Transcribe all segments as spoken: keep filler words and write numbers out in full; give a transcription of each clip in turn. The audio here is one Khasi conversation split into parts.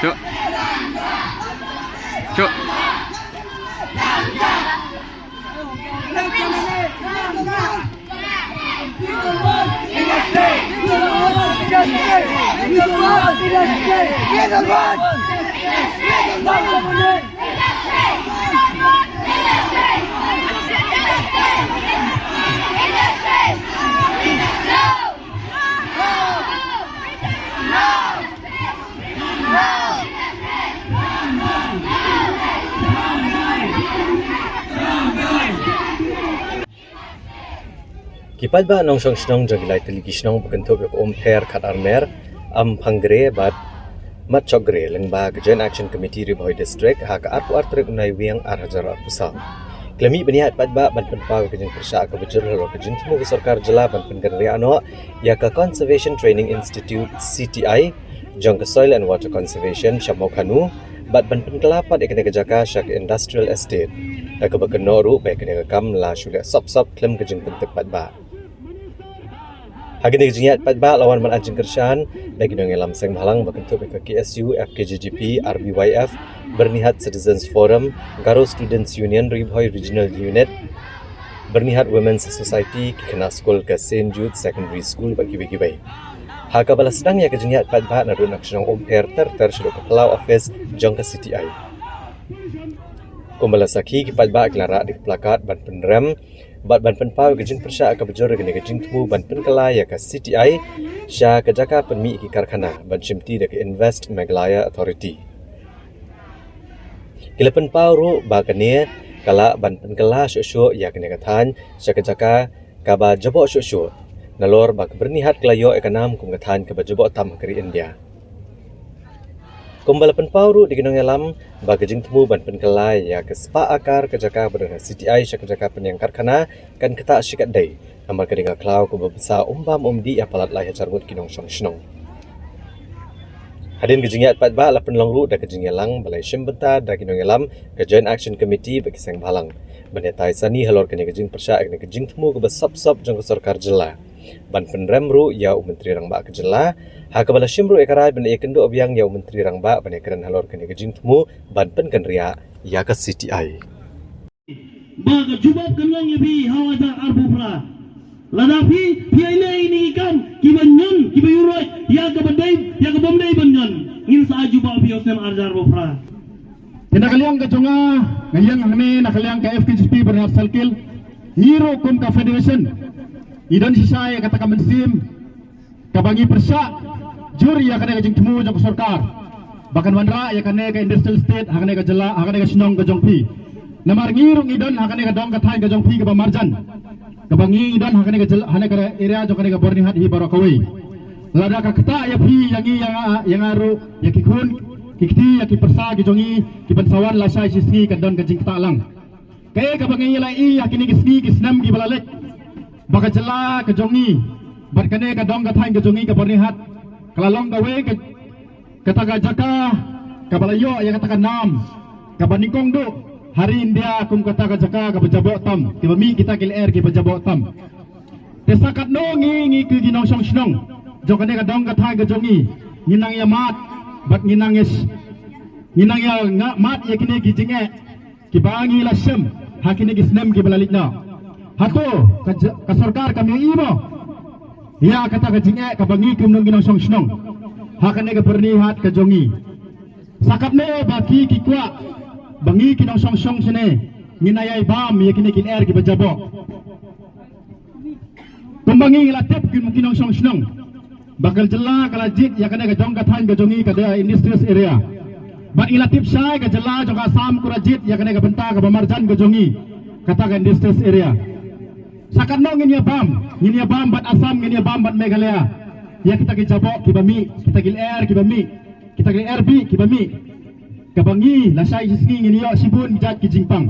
Cuk. Cuk. Ki paidbah nongshong shnong jong ki lai tylli ki shnong ba kynthup ïa ka Umpher, Khatarmer, Amphanggre bad Matchokgre lyngba ka Joint Action Committee Ri Bhoi District ha ka arphew ar tarik u Naiwieng ar hajar arphew saw. Ki la mih bniah paidbah ban pynpaw ïa ka jingpyrshah kaba jur halor ka jingthmu ka sorkar jylla ban pynkynriah noh ïa ka Conservation Training Institute, C T I, jong ka Soil and Water Conservation sha Mawkhanu bad ban pynkylla pat ïa kane ka jaka sha ka Industrial Estate. Da kaba kynnoh ruh ba ïa kane ka kam la shu leh sop sop khlem ka jingpyntip paidbah. Ha kane ka jingïaid paidbah la wan ban ai jingkyrshan da ki nongïalam seng bhalang ba kynthup ïa ka K S U, F K J G P, R B Y F, Byrnihat Citizens Forum, Garo Students Union, Ri Bhoi Regional Unit, Byrnihat Women's Society, ki khynnah skul ka Saint Jude Secondary School bad kiwei kiwei. Ha kaba la sdang ïa ka jingïaid paidbah naduh na ka shnong Umpher ter ter shaduh ka Palau office jong ka C T I. Kumba la sakhi, ki paidbah ki la rah da ki plakat ban pynrem bad ban pynpaw ïa ka jingpyrshah kaba jur ïa kane ka jingthmu ban pynkylla ïa ka C T I sha ka jaka pynmih ki karkhana ban shimti da ka Invest Meghalaya Authority. Ki la pynpaw ruh ba kane ka lah ban pynkylla shuh shuh ïa kane ka thaiñ sha ka jaka kaba jaboh shuh shuh, nalor ba ka Byrnihat ka la ïoh ïa ka nam kum ka thaiñ kaba jaboh tam ha ka ri India. Kumba la pynpaw ruh da ki nongïalam ba ka jingthmu ban pynkylla ïa ka spah akar ka jaka ba don ha C T I sha ka jaka pynïeng karkhana kan ktah shikatdei, namar ka dei ka khlaw kaba bsa um bam um dih ïa palat lai hajar ngut ki nongshong shnong. Hadien ka jingïaid paidbah la pynlong ruh da ka jingïalang ba la ïashim bynta da ki nongïalam ka Joint Action Committee bad ki seng bhalang ban ïatai sani halor kane ka jingpyrshah ïa kane ka jingthmu kaba sop sop jong ka sorkar jylla, ban pynrem ruh ïa u Myntri Rangbah ka jylla, ha kaba la shim ruh ïa ka rai ban ïakynduh biang ïa u Myntri Rangbah ban ïakren halor kane ka jingthmu ban pynkynriah ïa ka C T I. Ba ka jubab kan long ïa phi ha u hajar arphew phra. Lada phi, phi ïa leh ïa kine ki kam kiba ñion, kiba ïuroit ïa kaba dei, ïa kaba ym dei ban ñion, ngin sa ai jubab ïa phi ha u snem ar hajar arphew phra. Te na ka liang ka jong nga, nga ïeng hangne na ka liang ka F K J P Byrnihat Circle, ngi ruh kum ka federation ngi don shisha ïa kata ka mynsiem kaba ngi pyrshah jur ïa kane ka jingthmu jong ka sorkar ba kan wanrah ïa kane ka industrial estate ha kane ka jylla, ha kane ka shnong ka jong phi. Namar ngi ruh ngi don ha kane ka dong ka thaiñ ka jong phi kaba marjan, kaba ngi ngi don ha kane ka jylla, ha kane ka area jong kane ka Byrnihat hi baroh kawei. Lada ka ktah ïa phi, ïa ngi, ïa nga, ïa nga ruh, ïa ki khun ki kti, ïa ki pyrsa ki jong ngi, ki ban sa wan lashai shisngi kan don ka jingktah lang. Kaei kaba ngi la ïohi ha kine ki sngi ki snem kiba la leit, ba ka jylla ka jong ngi bad kane ka dong ka thaiñ ka jong ngi ka Byrnihat ka la long kawei ka, kata ka jaka kaba la ïoh ïa kata ka nam kaba nyngkong duh ha ri India kum kata ka jaka kaba jaboh tam, kiba mih kita ki lyer kiba jaboh tam. Te sa katno ngi, ngi ki, ki nongshong shnong jong kane ka dong ka thaiñ ka jong ngi, ngi nang ïa mad bad ngi nang ïa sh-, ngi nang ïa nga mad ïa kine ki jingeh kiba ngi la shem ha kine ki snem kiba la leit noh. Hato ka j-, ka sorkar kam ïohi mo ïa kata ka jingeh kaba ngi kum nong, ki nongshong shnong ha kane ka Byrnihat ka jong ngi? Sa katno ba ki, ki kwah ba ngi ki nongshong shnong shane ngin ïai bam ïa kine ki lyer kiba jaboh? Kumba ngi la tip ki, ki nongshong shnong ba ka jylla ka la jied ïa kane ka dong ka thaiñ ka jong ngi ka dei industrious area. Bad ngi la tip shai ka jylla jong ka Assam ka la jied ïa kane ka bynta kaba marjan ka jong ngi, kata ka industrious area. Sa katno ngin ïa bam, ngin ïa bam bad Assam, ngin ïa bam bad Meghalaya ïa kita ki jaboh kiba mih, kita ki lyer kiba mih, kita ki lyer bih kiba mih, kaba ngi lashai shisngi ngin ïoh shibun jait ki jingpang.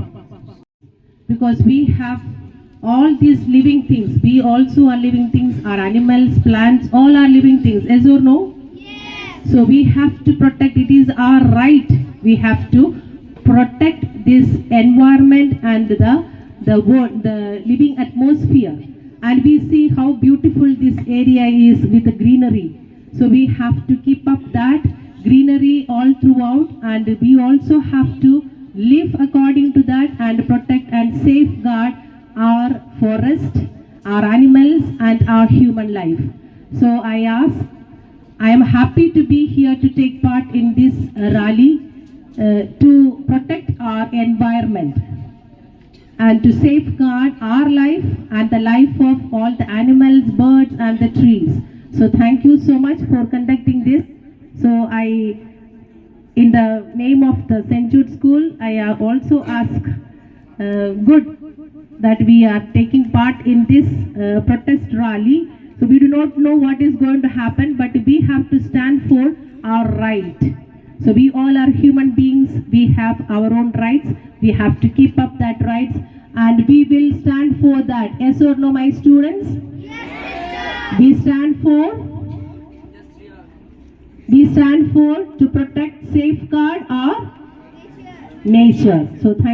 Because we have all these living things. We also are living things. Our animals, plants, all are living things. Yes or no? Yes. So we have to protect. It is our right. We have to protect this environment and the, the world, the living atmosphere. And we see how beautiful this area is with the greenery. So we have to keep up that. greenery all throughout, and we also have to live according to that and protect and safeguard our forest, our animals, and our human life. So I ask, I am happy to be here to take part in this uh, rally uh, to protect our environment and to safeguard our life and the life of all the animals, birds, and the trees. So thank you so much for conducting this. So I, in the name of the Saint Jude School, I uh, also ask, uh, good that we are taking part in this uh, protest rally. So we do not know what is going to happen, but we have to stand for our right. So we all are human beings. We have our own rights. We have to keep up that rights, and we will stand for that. Yes or no, my students? We stand for, we stand for to protect, safeguard our nature. So thank